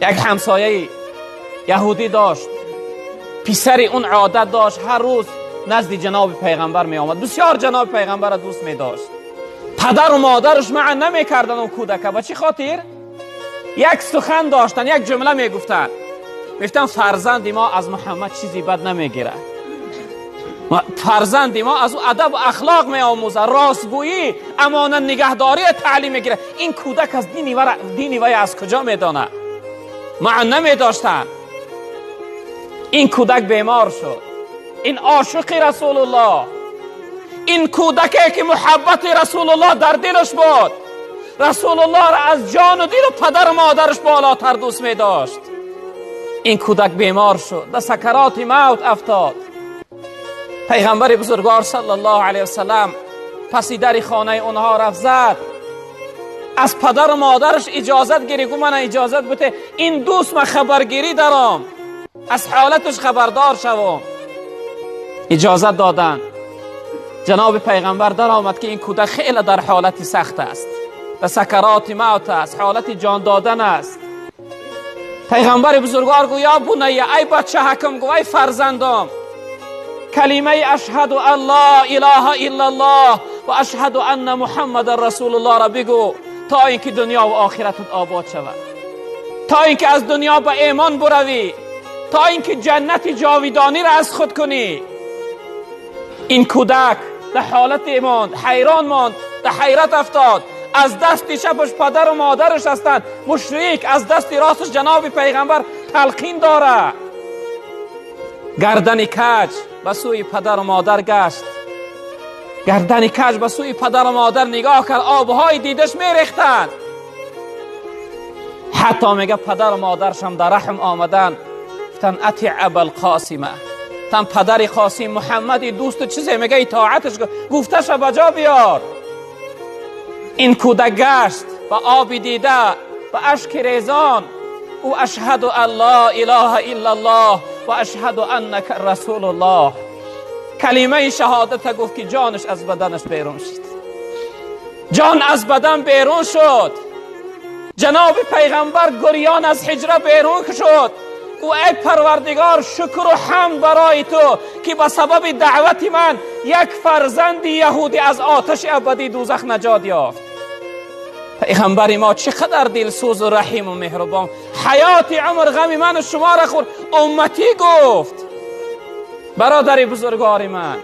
Як ҳамсояи яҳудӣ дошт, писари он одат дошт ҳар рӯз назди ҷаноби пайғамбар меомад. Бисёр ҷаноби пайғамбарро дӯст медошт. Падару модараш манъ намекарданд он кӯдака. Ба чӣ хотир? Як сухан доштанд, як ҷумла мегуфтанд, мегуфтанд: фарзанди мо аз Муҳаммад чизи бад намегирад, фарзанди мо аз ӯ адабу ахлоқ меомӯзад, ростгӯӣ, амонат нигаҳдорӣ таълим мегирад. Ин кӯдак аз дини вай аз куҷо медонад? Манъ намедоштанд. Ин кӯдак бемор шуд. Ин ошиқи Расулуллоҳ, ин кӯдаке ки муҳаббати Расулуллоҳ дар дилаш буд, Расулуллоҳро аз ҷону дилу падару модараш болотар дӯст медошт. Ин кӯдак бемор шуд, ба сакароти мавт афтод. Пайғамбари бузургвор саллаллоҳу алайҳи васаллам паси дари хонаи онҳо рафт, зад, аз падару модараш иҷозат гирифт, гуфт: мана иҷозат бите, ин дӯст ма хабаргирӣ даром, аз ҳолаташ хабардор шавам. Иҷозат доданд. Ҷаноби пайғамбар даромад, ки ин кӯдак хеле дар ҳолати сахт аст, ба сакароти мавт аст, ҳолати ҷон додан аст. Пайғамбари бузургвор гуфт: ё бунайя, ай бачаҳакам, гуфт, ай фарзандом, калимаи ашҳаду ан ло илоҳа иллаллоҳ ва ашҳаду анна муҳаммадан расулуллоҳро бигӯ, то ин ки дунё ва охиратат обод шавад, то ин ки аз дунё ба эмон буравӣ, то ин ки ҷаннати ҷовидониро аз худ кунӣ. Ин кӯдак дар ҳолате монд, ҳайрон монд, дар ҳайрат афтод. Аз дасти чапаш падару модараш ҳастанд, мушрик, аз дасти росташ ҷаноби пайғамбар талқин дорад. Гардани каҷ ба сӯи падару модар гашт, гардани каҷ ба сӯи падару модар нигоҳ кард, обҳои дидаш мерехтанд. Ҳатто мега, падару модарашам дар раҳм омаданд, гуфтанд: атиъ абалқосима, тан падари Қосим Муҳаммади дӯсту чизе мега, итоаташ гуфташа ба ҷо биёр. Ин кӯдак гашт ба оби дида, ба ашки резон, ӯ ашҳаду ан ло илоҳа иллаллоҳ ва ашҳаду аннака расулуллоҳ, калимаи шаҳодата гуфт, ки ҷонаш аз баданаш берун шуд. Ҷон аз бадан берун шуд. Ҷаноби пайғамбар гурён аз ҳиҷра берун шуд. Гӯ: эй Парвардигор, шукру ҳамд барои ту, ки ба сабаби даъвати ман як фарзанди яҳудӣ аз оташи абадии дӯзах наҷот ёфт. Пайғамбари мо чӣ қадар дилсӯзу раҳиму меҳрубон! Ҳаёти умр ғами ману шуморо хӯрд, умматӣ гуфт. Бародари бузургвори ман.